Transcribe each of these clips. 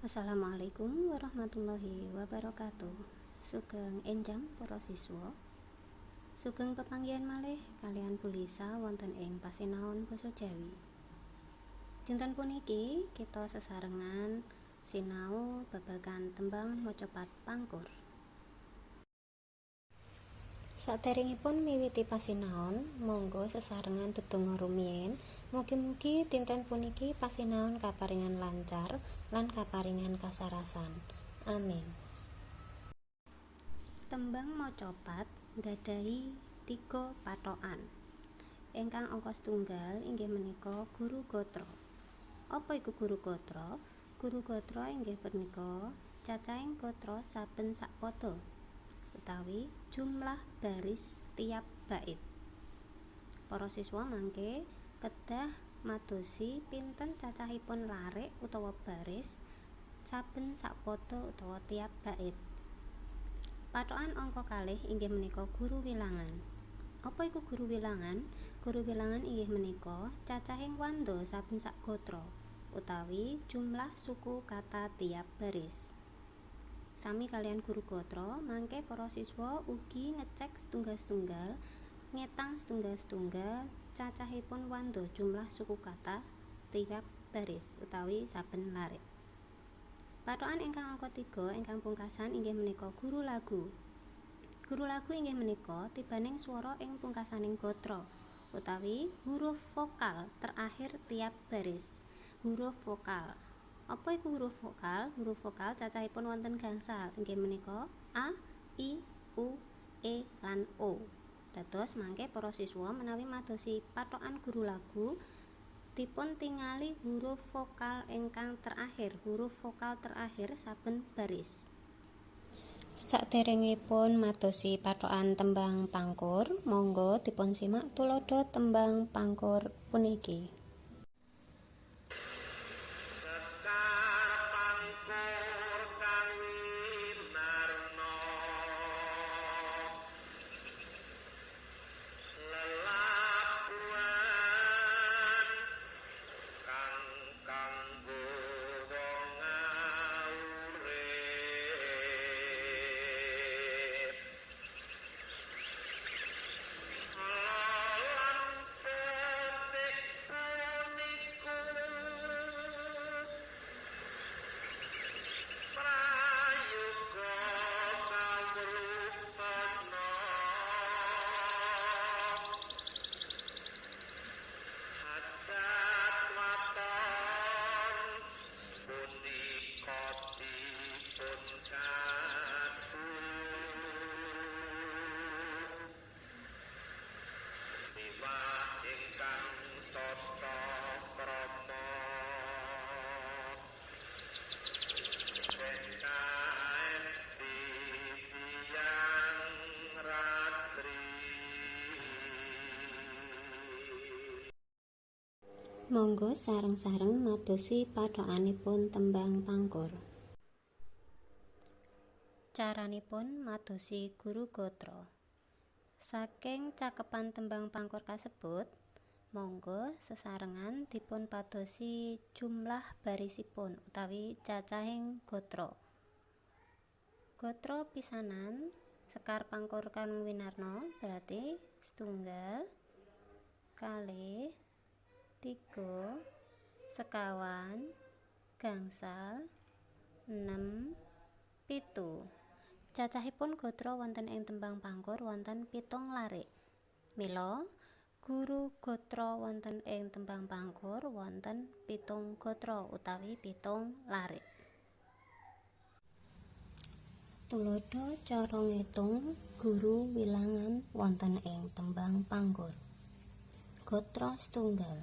Assalamualaikum warahmatullahi wabarakatuh. Sugeng enjang para siswa. Sugeng pepanggihan malih kaliyan Bu Lisa wonten ing pasinaon basa Jawi. Dinten puniki kita sesarengan sinau babagan tembang macapat pangkur. Saderengipun miwiti pasinaon, monggo sesarengan dedonga rumiyin. Mugi-mugi dinten puniki pasinaon kaparingan lancar lan kaparingan kasarasan. Amin. Tembang macapat nggadahi 3 pathokan. Ingkang angka setunggal inggih menika guru gatra. Apa iku guru gatra? Guru gatra inggih punika cacahing gatra saben sakpada utawi jumlah baris tiap bait. Para siswa mangke kedah madosi pinten cacahipun larik utawa baris saben sakpada utawa tiap bait. Pathokan angka kalih inggih menika guru wilangan. Apa iku guru wilangan? Guru wilangan inggih menika cacahing wanda saben sak gatra utawi jumlah suku kata tiap baris. Sami kaliyan guru gatra, mangke para siswa ugi ngecek setunggal-setunggal, ngetang setunggal-setunggal cacahipun wanda jumlah suku kata tiap baris utawi saben larik. Pathokan ingkang angka 3 ingkang pungkasan inggih menika guru lagu. Guru lagu inggih menika tibaning swara ing pungkasaning gatra utawi huruf vokal terakhir tiap baris. Huruf vokal. Apa iku huruf vokal? Huruf vokal cacahipun wonten gangsal inggih menika a, i, u, e lan o. Dados mangke para siswa menawi madosi pathokan guru lagu dipun tingali huruf vokal ingkang terakhir, huruf vokal terakhir saben baris. Saderengipun madosi pathokan tembang pangkur, monggo dipun simak tuladha tembang pangkur puniki. Sekar pangkur kang winarna, lelabuhan kang kanggo wong urip, lan putih puniku prayoga kawruhana, hajat waton punika dipun katur miwah ingkang tata krama kaesti tiyang ratri. Monggo sareng-sareng madosi pathokanipun tembang pangkur. Caranipun madosi guru gatra. Saking cakepan tembang pangkur kasebut, monggo sesarengan dipun padosi jumlah barisipun utawi cacahing gatra. Gatra pisanan Sekar Pangkur kang winarna berarti setunggal, kalih, 3, sekawan, gangsal, 6, 7. Cacahipun gatra wonten ing tembang pangkur wonten 7 larik. Mila guru gatra wonten ing tembang pangkur wonten 7 gatra utawi 7 larik. Tuladha cara ngetung guru wilangan wonten ing tembang pangkur. Gatra setunggal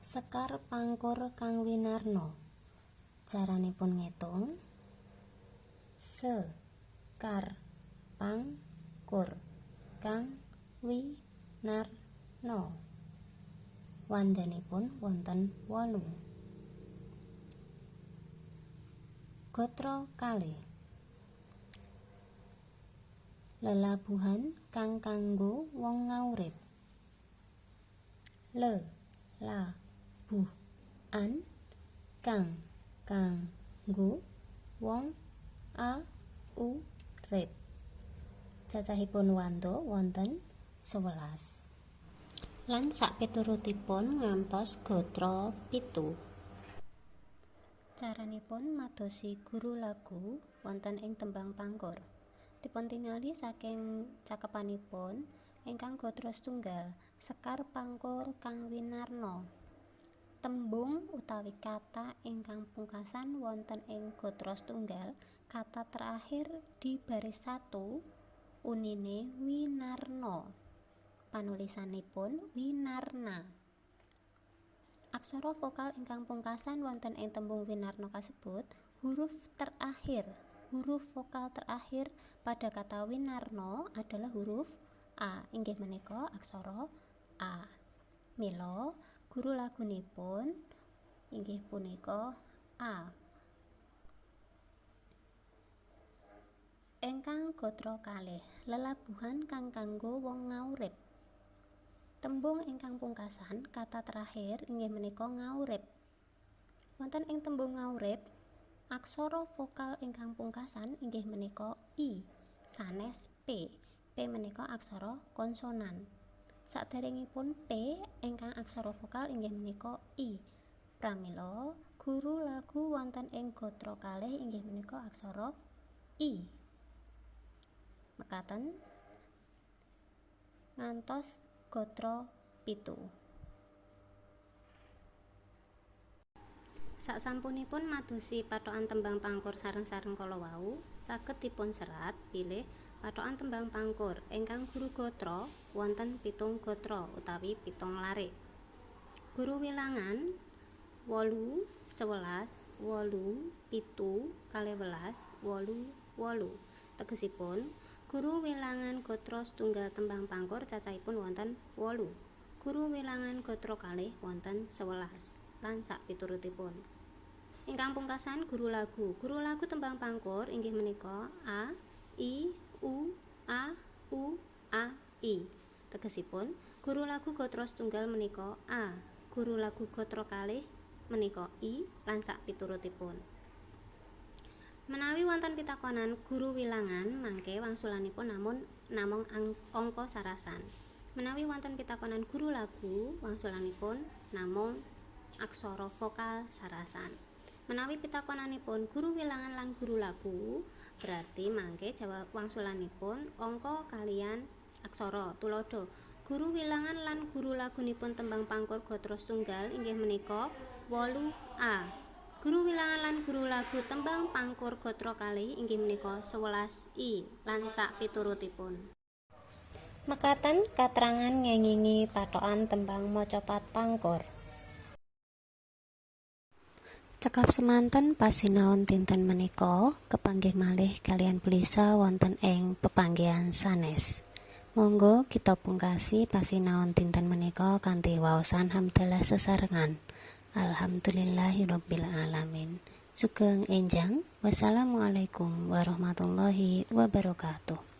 Sekar Pangkur kang winarna. Caranipun ngetung se kar pang kur kang wi nar no. Wandanipun wonten 8. Gatra kalih Lelabuhan kang kanggo wong ngaurip. Le la buh an kang kang Nggo wong a u rip. Cacahipun wanda wonten 11. Lan sakpiturutipun ngantos gatra 7. Caranipun madosi guru lagu wonten ing tembang pangkur. Dipuntingali saking cakepanipun ingkang gatra setunggal Sekar Pangkur kang Winarna. Tembung utawi kata ingkang pungkasan wonten ing gatra setunggal, kata terakhir di baris 1, unine Winarna. Panulisanipun Winarna. Aksara vokal ingkang pungkasan wonten ing tembung Winarna kasebut huruf terakhir. Huruf vokal terakhir pada kata Winarna adalah huruf A, inggih menika aksara A. Mila guru lagunipun inggih punika A. Ingkang gatra kalih, lelabuhan kang kanggo wong ngaurip. Tembung ingkang pungkasan, kata terakhir inggih menika ngaurip. Wonten ing tembung ngaurip, aksara vokal ingkang pungkasan inggih menika I, sanes P. P menika aksara konsonan. Saderengipun P ingkang aksara vokal inggih menika I. Pramila guru lagu wonten ing gatra kalih inggih menika aksara I. Mekaten ngantos gatra 7. Sasampunipun madosi pathokan tembang pangkur sareng-sareng kala wau, saged dipunserat bilih pathokan tembang pangkur ingkang guru gatra wonten 7 gatra utawi 7 larik. Guru wilangan 8, 11, 8, 7, 12, 8, 8. Tegesipun guru wilangan gatra setunggal tembang pangkur cacahipun wonten 8. Guru wilangan gatra kalih wonten 11 lan sakpiturutipun. Ingkang pungkasan guru lagu. Guru lagu tembang pangkur inggih menika A, I, U, A, U, A, I. Tegesipun guru lagu gatra setunggal menika A, guru lagu gatra kalih menika I lan sakpiturutipun. Menawi wonten pitakonan guru wilangan mangke wangsulanipun namung angka sarasan. Menawi wonten pitakonan guru lagu wangsulanipun namung aksara vokal sarasan. Menawi pitakonanipun guru wilangan lan guru lagu berarti mangke jawab wangsulanipun angka kalian aksara. Tuladha guru wilangan lan guru lagunipun tembang pangkur gatra setunggal inggih menika 8A. Guru wilangan lan guru lagu tembang pangkur gatra kalih inggih menika 11I lan sakpiturutipun. Mekaten katrangan ngengingi pathokan tembang macapat pangkur. Cekap semanten pasinaon dinten menika, kepanggih malih kaliyan Bu Lisa wonten ing pepanggihan sanes. Monggo kita pungkasi pasinaon dinten menika kanthi waosan hamdalah sesarengan. Alhamdulillahirabbil alamin. Sugeng enjang. Wassalamualaikum warahmatullahi wabarakatuh.